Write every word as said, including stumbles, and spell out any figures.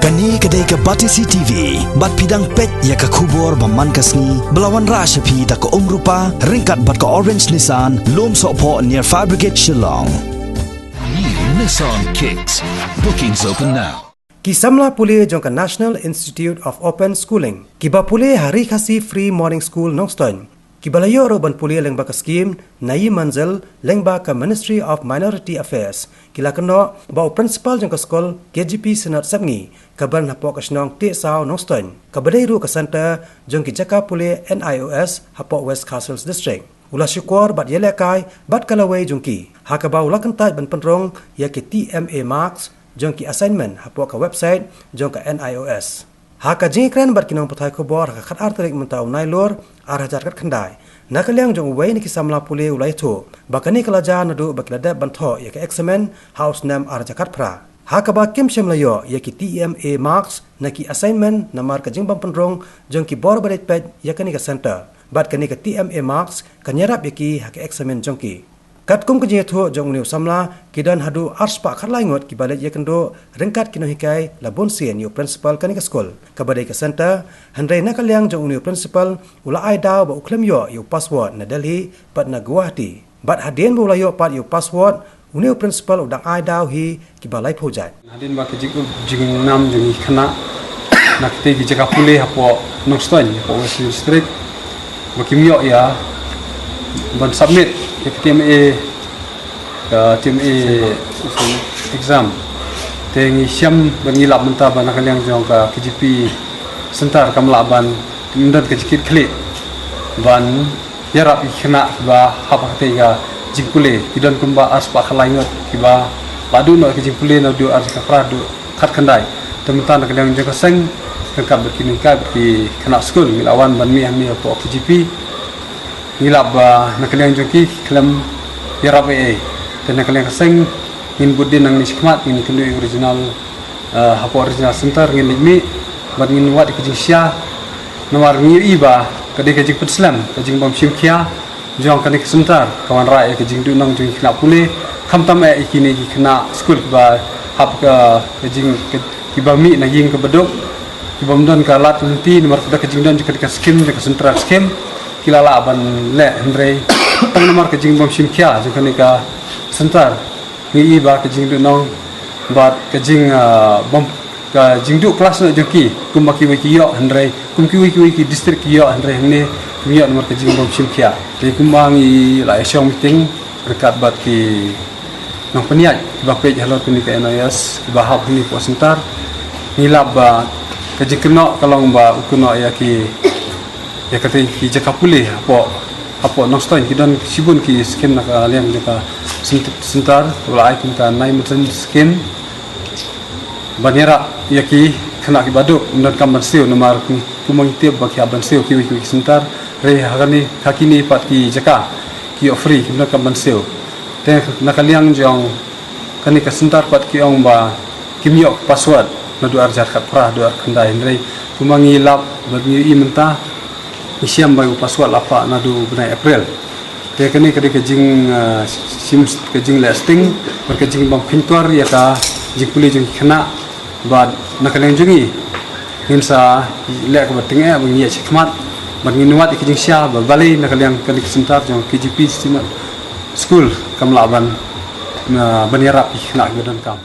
Kane ka dei ka Batesi T V, bad phi dang peit ïa ka khubor ba man ka sngi, ba la wanrah sha phi da ka Umrupa, ryngkat bad ka Orange Nissan, Lumsohphoh near Fire Brigade Shillong. New Nissan Kicks. Bookings open now. Ki samla pule jong ka National Institute of Open Schooling, kiba pule ha Ri Khasi Free Morning School Nongstoiñ, kiba la ïoh ruh ban pule lyngba ka skhim Nayi Manzil lyngba ka Ministry of Minority Affairs, ki la kynnoh ba u principal jong ka skul K G P Synod Sepngi, kaba don hapoh ka shnong Tiehsaw Nongstoiñ, kaba dei ruh ka center jong ki jaka pule N I O S hapoh West Khasi Hills District, u la shukor bad ïalehkai bad ka lawei jong ki, ha kaba u la kyntait ban pynrung ïa ki T M A marks jong ki assignment hapoh ka website jong ka N I O S. Ha ka jingïakren bad ki nongpathai khubor ha ka khatar tarik mynta u Nailur ar hajar khatkhyndai, na ka liang jong uwei na ki samla pule u la ïathuh ba kane ka la jia naduh ba ki la dep ban thoh ïa ka eksamen ha u snem ar hajar khatphra, ha kaba kim shym la ïoh ïa ki T M A marks na ki assignment namar ka jingbym pynrung jong ki bor ba dei peit ïa kane ka center, bad kane ka T M A marks kan ïarap ïa ki ha ka eksamen jong ki. Katkum ka jingïathuh jong une u samla, ki don haduh arspah khatlai ngut kiba leit ïakynduh ryngkat ki nonghikai la bun sien ïa u principal kane ka skul, kaba dei ka center, hynrei na ka liang jong une u principal u la ai daw ba u khlem ïoh ïa u password na Delhi bad na Guwahati. Bad hadien ba u la ïoh pat ïa u password, une u principal u dang ai daw hi kiba laiphew jait. Hadien ba ka jing, jingnam jong ngi khynnah na kata ki jaka pule hapoh Nongstoiñ, hapoh West District, ba kim ïoh ïa ban submit ïa ka T M A, ka T M A exam. Te ngi shem ban, ngi lap mynta ba na ka liang jong ka K G P Center kam lah ban, ym don ka jingkitkhlieh ban ïarap ïa ki khynnah kiba hap ha katei ka jingpule. Ki don kumba arspah khatlai ngut kiba la duh noh ïa ka jingpule naduh ar hajar khatphra haduh khatkhyndai. Te mynta na ka liang jong ka seng, ryngkat bad ki nonghikai bad ki khynnah skul, ngi la wan ban mih hangne hapoh K G P. Ngi lap ba na ka liang jong ki, ki khlem ïarap ei ei. Te na ka liang ka seng, ngin bud dien nangne shakhmat, ngin ïakynduh ïa u Regional, eh, hapoh Regional Center, ngin leit mih bad ngin wad ïa ka jingshisha. Namar ngi ïohi ba ka dei ka jingpynslem, ka jingbymshim khia jong kane ka center, ka wanrah ïa ka jingduhnong jong ki khynnah pule, khamtam eh ïa kine ki khynnah skul kiba hap ka, ka jing, ka, kiba mih na ïing kaba duk, kibym don ka lad lynti, namar kata ka jingdon jong kane ka skim, jong ka Central Scheme, ki la lah ban leh, hynrei tang namar ka jingbymshim khia jong kane ka center, ngi ïohi ba ka jingduhnong bad ka jing, ah, bym, ka jingduh klas noh jong ki, kumba kiwei ki ïoh, hynrei kum kiwei kiwei ki district ki ïoh, hynrei hangne kim ïoh namar ka jingbymshim khia. Te kumba ngi la ïashong meeting ryngkat bad ki nongpynïaid kiba peit halor kane ka N I O S, kiba hap hangne hapoh center, ngi lap ba ka jingkynnoh ka long ba u kynnoh ïa ki, ïa katei ki jaka pule hapoh, hapoh Nongstoiñ, ki don shibun ki skim na ka liang jong ka cent-, center, ba la ai kum ka Nayi Manzil skim, ban ïarap ïa ki khynnah kiba duk, ym donkam ban siew, namar kumba ngi tip ba ki hap ban siew kiwei kiwei ki center, hynrei ha kane, ha kine pat ki jaka ki ïoh free, kim donkam ban siew. Te na ka liang jong kane ka center pat ki ong ba kim ïoh password naduh ar hajar khatphra haduh ar khyndai, hynrei kumba ngi lap bad ngi ïohi mynta, ngi shem ba u password la pah naduh u bnai April. Te kane ka dei ka jing, ah, shim, ka jingleh sting bad ka jingbym kheiñtwar ïa ka jingpule jong ki khynnah. Bad na ka liang jong ngi, ngin sa leh kaba tyngeh, bad ngin ïaid shakhmat, bad ngin wad ïa ka jingshisha ba balei na ka liang kane ka center jong K G P Synod School kam lah ban, ah, ban ïarap ïa ki khynnah kiba donkam.